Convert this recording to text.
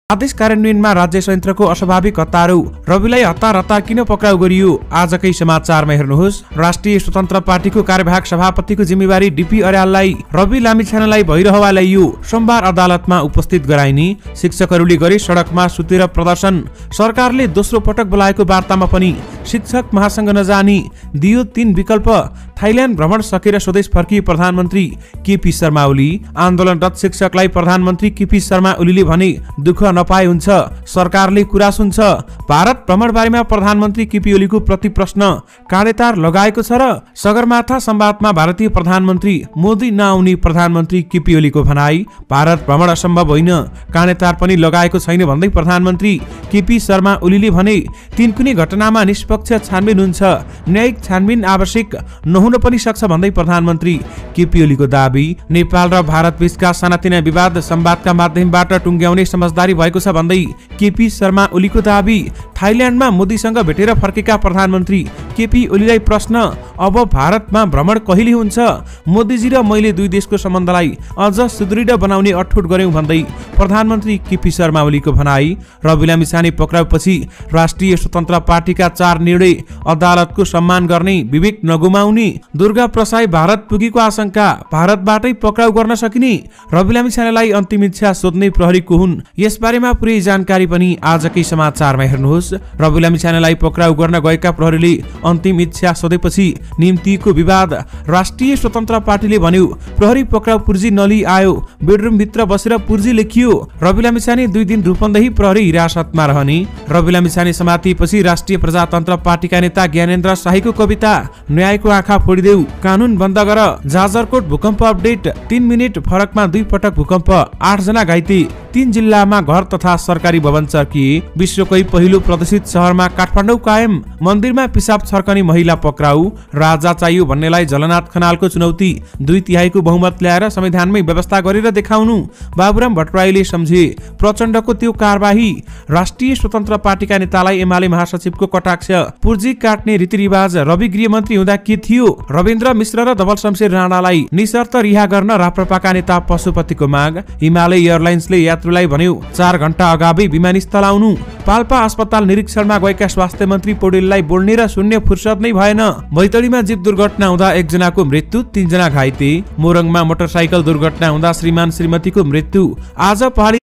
आदेश कार्यान्वयनमा राज्य संयन्त्रको अस्वाभाविक हतारो, रविलाई हतार हतार किन पक्राउ गरियो? आजकै समाचारमा हेर्नुहोस्। राष्ट्रिय स्वतन्त्र पार्टीको कार्यवाहक सभापतिको जिम्मेवारी डीपी अर्याललाई रवि लामिछानेलाई भैरहवा ल्याइयो। सोमबार अदालतमा उपस्थित गराइने शिक्षकहरूले गरे सडकमा सुतेर प्रदर्शन। सरकारले दोस्रो पटक बोलाएको वार्तामा पनि शिक्षक महासंघ नजानी, दियो 3 विकल्प। थाइल्याण्ड भ्रमण सकेर स्वदेश फर्किए प्रधानमन्त्री केपी शर्मा ओली। आन्दोलनरत शिक्षकलाई प्रधानमन्त्री केपी शर्मा ओलीले भने दुःख नपाए हुन्छ, सरकारले कुरा सुन्छ। भारत भ्रमण बारेमा प्रधानमन्त्री केपी ओलीको प्रति प्रश्न काँडेतार लगाएको छ र? सगरमाथा संवादमा भारतीय प्रधानमन्त्री मोदी नआउने प्रधानमन्त्री केपी ओलीको भनाई। भारत भ्रमण असम्भव होइन, काँडेतार पनि लगाएको छैन भन्दै प्रधानमन्त्री केपी शर्मा ओलीले भने तीन कुनै घटनामा निष्पक्ष छानबिन हुन्छ, न्यायिक छानबिन आवश्यक नहुन पनि सक्छ भन्दै प्रधानमन्त्री केपी ओलीको दाबी। नेपाल र भारत बीचका सानातिना विवाद संवादका माध्यमबाट टुङ्ग्याउने समझदारी भएको छ भन्दै केपी शर्मा ओलीको दाबी। थाइल्याण्डमा मोदीसँग भेटेर फर्केका प्रधानमन्त्री केपी ओलीलाई प्रश्न, अब भारतमा भ्रमण कहिले हुन्छ? मोदीजी र मैले दुई देशको सम्बन्धलाई अझ सुदृढ बनाउने अठोट गर्यौं भन्दै प्रधानमन्त्री केपी शर्मा ओलीको भनाई। रवि लामिछाने पक्राउपछि राष्ट्रिय स्वतन्त्र पार्टीका 4 निर्णय, अदालतको सम्मान गर्ने, विवेक नगुमाउने, दुर्गा प्रसाई भारत पुगेको आशंका, भारतबाटै पक्राउ गर्न सकिने, रवि लामिछानेलाई अन्तिम इच्छा सोध्ने प्रहरीको हुन्। यसबारेमा पुरै जानकारी पनि आजकै समाचारमा हेर्नुहोस्। रवि लामिछानेलाई पक्राउ गर्न गएका प्रहरीले अन्तिम इच्छा सोधेपछि निम्तिको विवाद। राष्ट्रिय स्वतन्त्र पार्टीले भन्यो प्रहरी पक्राउ पुर्जी नलिई आयो, बेडरुम भित्र बसेर पुर्जी लेखियो। रवि लामिछाने 2 दिन रूपन्देही प्रहरी हिरासतमा रहने। रवि लामिछाने समातिएपछि राष्ट्रिय प्रजातन्त्र पार्टीका नेता ज्ञानेन्द्र शाहीको कविता, न्यायको आँखा फोडिदेऊ, कानून बन्द गर, जाजरकोट भूकम्प अपडेट, 3 मिनेट फरकमा 2 पटक भूकम्प, 8 जना घाइते, 3 जिल्लामा घर तथा सरकारी भवन चर्किए। विश्वकै पहिलो प्रदर्शित शहरमा काठमाडौँ कायम, मन्दिरमा पिसाब छर्कने महिला पक्राउ, राजा चाहियो भन्नेलाई झलनाथ खनालको चुनौती, 2/3 बहुमत ल्याएर संविधानमै व्यवस्था गरेर देखाउनु, बाबुराम भट्टराईले सम्झे। प्रचण्डको त्यो कारबाही। राष्ट्रिय स्वतन्त्र पार्टीका नेतालाई एमाले महासचिवको कटाक्ष, पुर्जी काट्ने रीतिरिवाज, रवि गृहमन्त्री हुँदा के थियो? रविन्द्र मिश्र र धवल शमशेर राणालाई निशर्त रिहा गर्न राप्रपाका नेता पशुपतिको माग। हिमालय एयरलाइन्सले यात्रुलाई भन्यो 4 घण्टा अगावै विमानस्थल आउनु। पाल्पा अस्पताल निरीक्षणमा गएका स्वास्थ्य मन्त्री पौडेललाई बोल्ने र सुन्ने फुर्सद नै भएन। बैतडीमा जीप दुर्घटना हुँदा 1 जनाको मृत्यु, 3 जना घाइते। मोरङमा मोटरसाइकल दुर्घटना हुँदा श्रीमान श्रीमतीको मृत्यु। आज पहाडी